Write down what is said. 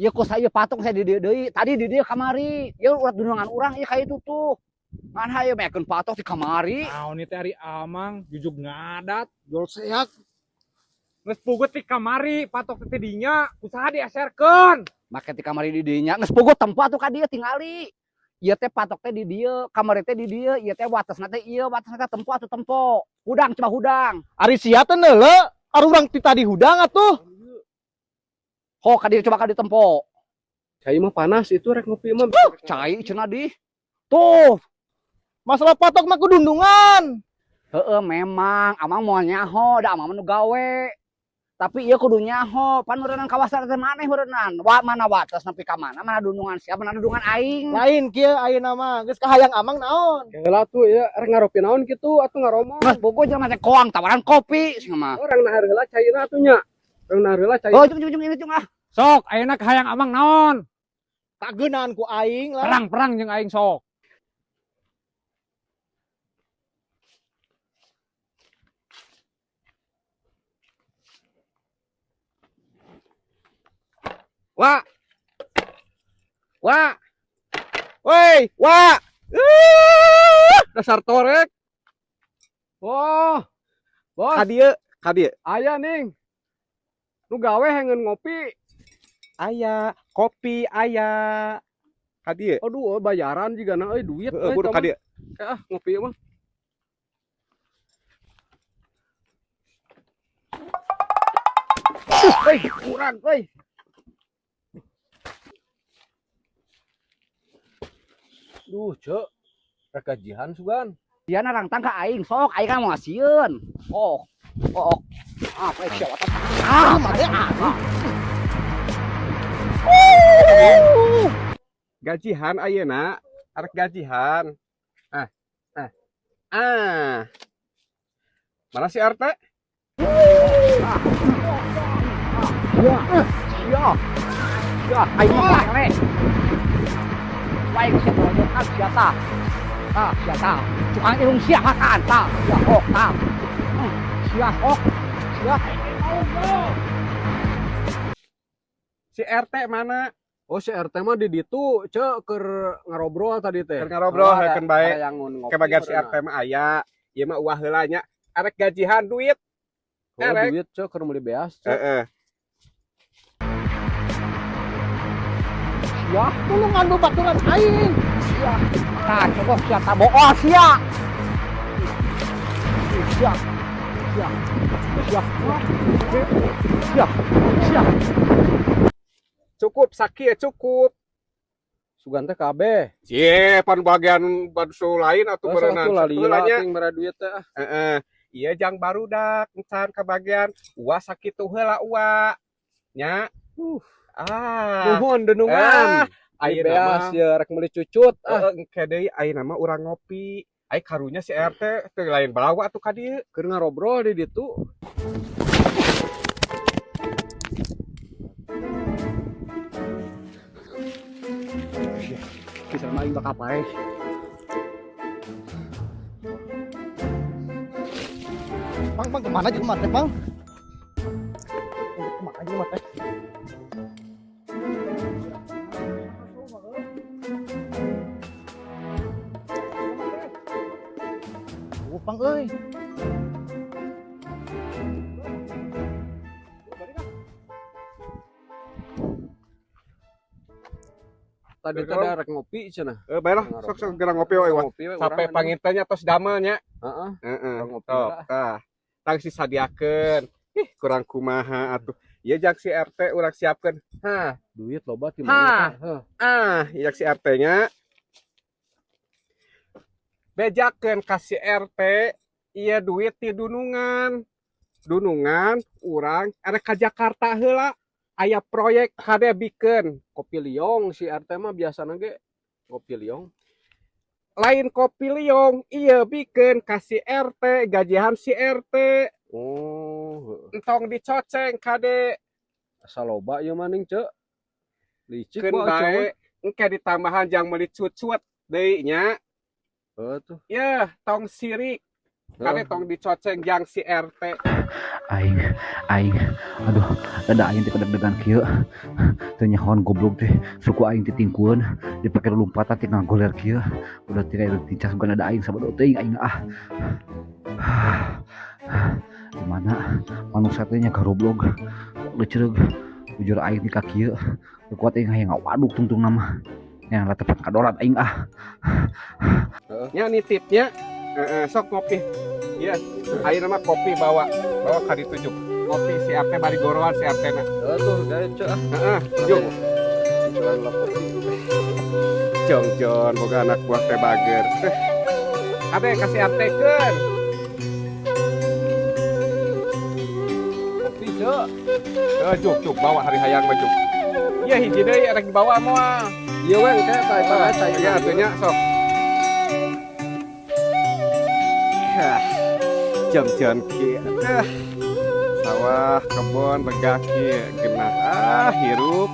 Ieu ku saya patok saya di dieu deui. Tadi di dieu kamari. Ieu urat dunungan urang ieu ka itu tuh. Ngan hayu mekeun patok di kamari. Naon ieu teh ari Amang jujug ngadat. Jual sehat. Geus puguh ti kamari patok teh dinya usaha dieserkeun. Make ti kamari di dinya geus puguh tempat tuh ka dieu tingali. Ieu teh patok teh di dieu, kamari teh di dieu, ieu teh watesna teh ieu, watesna teh tempo atuh tempo. Hudang coba hudang. Ari sia teh neuleu, ari urang ti tadi hudang atuh. Ho ka dieu coba ka dieu tempo. Cai mah panas itu rek ngopi mah. Cai cenah di. Tuh. Masalah patok mah kudundungan. Heeh memang amang moal nyaho da amang mah nu gawe. Tapi ieu kudu nyaho, pan meureunnan kawasan teh maneh meureunnan. Wa mana wates nepi ka mana, mana dundungan sia, mana dundungan aing. Lain kieu ayeuna mah geus kahayang amang naon. Heula tuh ya rek ngaropi naon kitu atuh ngaromong. Geus bogo jelema teh koang tawaran kopi cenah mah. Orang nahar heula caina atuh nya. Orang nahar heula caina. Oh, cung cung cung ini cung ah. Sok ayeuna kahayang Amang naon? Kageunaan ku aing lah. Perang-perang jeung aing sok. Wa. Wa. Woi, wa. Dasar torek. Oh. Bos, Ka dieu, ka dieu. aya ning. Nu gawe hengeun ngopi. Aya, kopi aya. Ka dieu. Aduh, bayaran juga na euy duit Heeh, euy buru tah ka mah. dieu. Ah, ngopi mah. Euy, kurang euy. Duh, Cek. Rek gajihan sugan. Dia narangtang ka aing sok, aing kan moal sieun. Oh. Oh. Ah, baik sia wates. Ah, mate ah. Gajihan ayeuna, arek gajihan. Ah, ah. Ah. Mana si RT? Ya. Ya. Ya, aing mah lele. Baik sia tolojokan sia tah. Tah, sia tah. Tukang irung sia hakan tah. Sia ok tah. Sia ok. Sia. Si RT mana? Oh, si RT mah di ditu, Cek, keur ngarobrol tadi teh. Keur ngarobrol, Oh, heukeun bae. ada yang ngopi Kebagian si berenang. RT mah aya. Ieu mah uah heula nya. Arek gajihan duit. Oh, Erek. duit, Cek, keur meuli beas, Cek. Heeh. Sia, Tulungan bebaturan aing. sia. Tah, coba sia tah bool sia. Sia. Sia. Sia. Sia. Sia. Cukup sakieu cukup. Sugan teh kabeh. Cie, pan bagian bangsa lain atuh Oh, berenang. satu lah lila Nya. ting mere duit teh. Ah. Heeh. Iya jang barudak encan kabagian uah sakitu heula uah. Nya. Ah. Nuhun denungan. Ah, ayeuna beas mah. ya rek meuli cucut ah. Heeh, engke deui ayeuna mah urang ngopi. Ai karunya si RT teu lain bawa atuh ka dieu. Keur ngarobrol di ditu. Kisah mah aing bakal paeh. Bang, bang, kemana jelema teh, Bang? Kemana jelema teh? Oh, Bang euy. Tadi teh Keur rek ngopi cenah. Bae lah, sok sok geura ngopi we, wah. Ngopi we Sampai urang pangintanya tos damel nya. Heeh. Heeh. Urang ngopi Sok, lah. tah. Tang si sadiakeun. Ih, kurang kumaha atuh. Ieu jang si RT urang siapkeun. Hah, Duit loba ti Hah. mana teh? Heuh. ah, ieu si RT nya. Bejakeun ka si RT, ieu duit ti dunungan. Dunungan urang arek ka Jakarta heula. Aya proyek kade bikeun. Kopi liong si RT mah biasana ge kopi liong. Lain kopi liong, ieu bikeun ka si RT, gajihan si RT. Oh, heuh. Entong dicoceng kade. Asa loba ieu mah ning, Cek. Licik Keun bae, Cek. bae, engke ditambahan jang meuli cucut deui nya. Heuh tuh. Yeuh, tong sirik. Kade tong dicoceng jang si RT. Aing, aing, aduh, dada aing teh kedeg-degan kieu. Teu nyahoan goblok teh, suku aing teh tingkueun, dipake lompatan teh ngagoler kieu. Udah tidak tincas bukan ada aing sabodo teuing aing ah. Di mana manusia teh nya garoblog. Leuceureuh bujur aing di ka kieu. Teu kuat aing hayang ngawaduk tungtung nama. Yang lah tepat kadorat aing ah. Nya nitipnya. Heeh, sok ngopi. Iya, ayeuna mah kopi bawa. Bawa ka ditu juk. Ngopi si RT bari goroan si RT na. Heeh tuh, gaya ceu ah. Heeh, juk. Jalan lah kopi. Jongjon boga anak buah teh bager. Kade kasih RT keun. Kopi ceu. Eh, juk juk bawa hari hayang mah juk. Iya hiji deui rek dibawa moal. Ieu we engke ta eta we cai. Iya atuh nya sok. Hah, jam-jam kieu. Sawah, kebon, lega kieu genah. Ah, hirup.